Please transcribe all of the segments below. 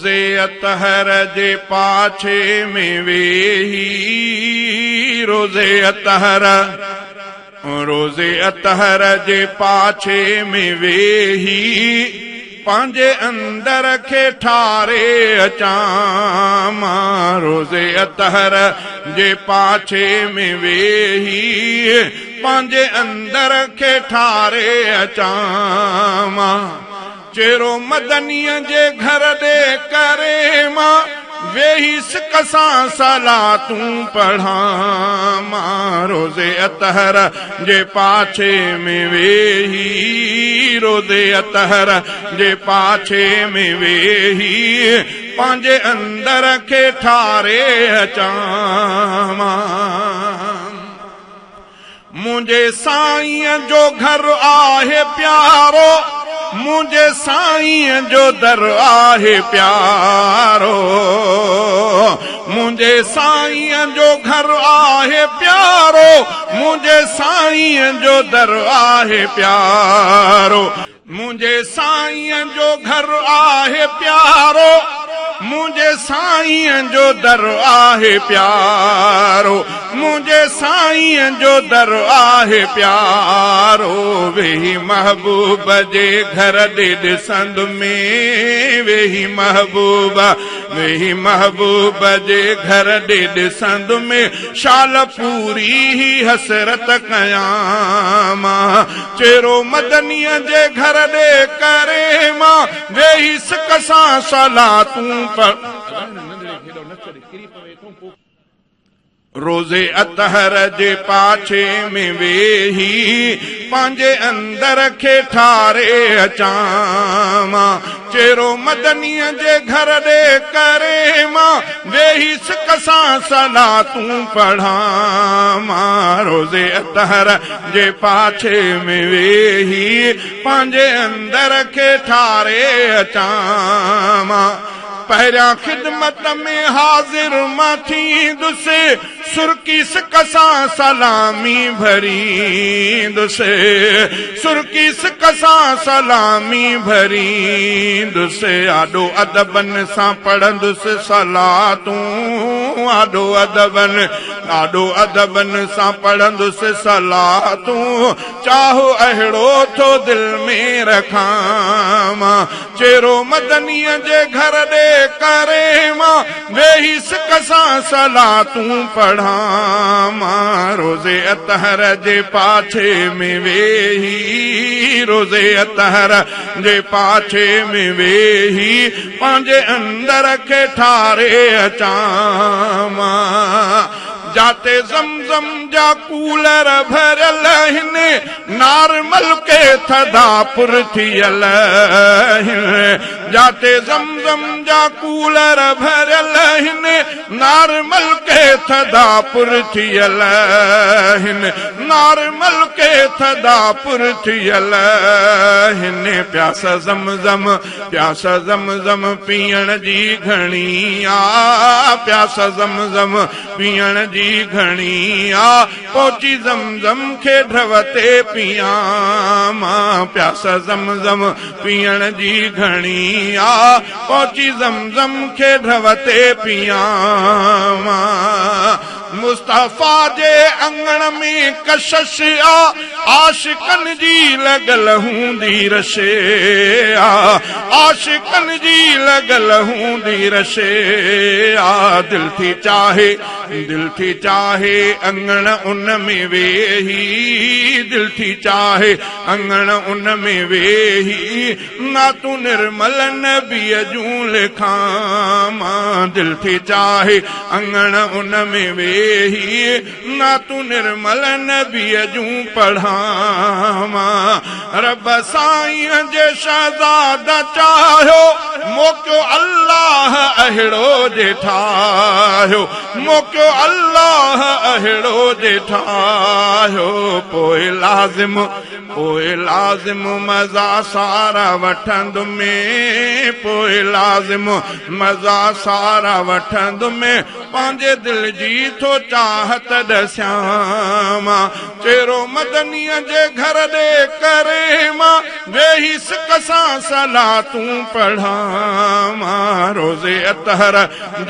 रोज़े अतहर जे पाछे में वेही, रोज़े अतहर, रोज़े अतहर जे पाछे में वेही, पंहिंजे अंदर खे ठारे अचां मां। रोज़े अतहर जे पाछे में वेही, पंहिंजे अंदर खे ठारे अचां मां। चेहरो मदनीअ जे घर ॾे करे मां, वेही सिक सां सलातूं पढ़ां मां। रोज़े अतहर जे पाछे में वेही, रोज़े अतहर जे पाछे में वेही, पंहिंजे अंदर खे ठारे अचां मां। मुंहिंजे साईं जो घर आहे प्यारो, मुंहिंजे साईं जो दर आहे प्यारो, मुंहिंजे साईं जो घर आहे प्यारो, मुंहिंजे साईं जो दर आहे प्यारो, मुंहिंजे साईं जो घर आहे प्यारो, मुंहिंजे साईं जो दर आहे प्यारो, मुंहिंजे साईं जो दर आहे प्यारो। वेही महबूब जे घर ॾे ॾिसंदु में, वेही महबूब, वेही महबूब जे घर ॾे ॾिसंदु में, शाल पूरी ही हसरत कयां मां। चेहरो मदनीअ जे घर ॾे करे मां, वेही सिक सां सलातूं पढ़। रोज़े अतहर जे पाछे में वेही, पंहिंजे अंदर खे ठारे अचां मां। चेहरो मदनीअ जे घर ॾे करे मां, वेही सिक सां सलातूं पढ़ां मां। रोज़े अतहर जे पाछे में वेही, पंहिंजे अंदर खे ठारे अचां मां। पहिरियां ख़िदमत में हाज़िर मां थींदुसि, सुर्खी सिक सां सलामी भरींदुसि, सुर्खी सिक सां सलामी भरींदुसि। आॾो अदबनि सां पढ़ंदुसि सलातूं, आॾो अदबनि, आॾो अदबनि सां पढ़ंदुसि सलातूं। चाहो अहिड़ो थो दिल में रखां मां। चेहरो मदनीअ जे घर ॾे करे मां, वेही सिक सां सलातूं पढ़ां मां। रोज़े अतहर जे पाछे में वेही, रोज़े अतहर जे पाछे में वेही, पंहिंजे अंदर खे ठारे अचां मां। जाते ज़मज़म जा कूलर भरियल आहिनि, नार्मल के थधा पुर थियल आहिनि। जाते ज़मज़म जा कूलर भरियल आहिनि, नार्मल के थधा पुर थियल आहिनि, नार्मल के थधा पुर थियल आहिनि। प्यास ज़मज़म, प्यास ज़मज़म पीअण जी घणी आ, प्यास ज़मज़म पीअण जी घणी आ, पहुची ज़मज़म खे ढव ते पियां मां। प्यास ज़मज़म पीअण जी घणी आ, पहुची ज़मज़म खे ढव ते पियां मां। मुस्तफ़ा जे अंगण में कशश आ, आशिकनि जी लॻल हूंदी रशे आ, आशिकनि जी लॻल हूंदी रशे आ। दिल थी चाहे, दिल थी चाहे अंगण उन में वेही, दिल थी चाहे अंगण उन में वेही, ना तूं निर्मल नबीअ जूं लिखां मां। दिल थी चाहे अंगण उन में वेही, ना तूं निर्मल नबीअ जूं पढ़ां मां। रब साईं जे शहज़ादा चाहियो, मोकियो अल्लाह अहिड़ो जे ठाहियो, मोकियो अल्लाह अहिड़ो जे ठाहियो। पोइ लाज़िम, पोइ लाज़िम मज़ा सारा वठंदु में, पोइ लाज़िम मज़ा सारा वठंदु में, پنهنجي دل جي ٿو چاهت ڏسيان مان چهرو مدنيء جي گهر ڏي ڪري مان ويهي سڪ سان صلاتون پڙهان مان روضي اطهر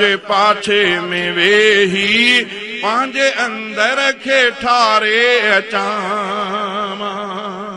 جي پاڇي ۾ ويهي پنهنجي اندر کي ٺاري اچان مان.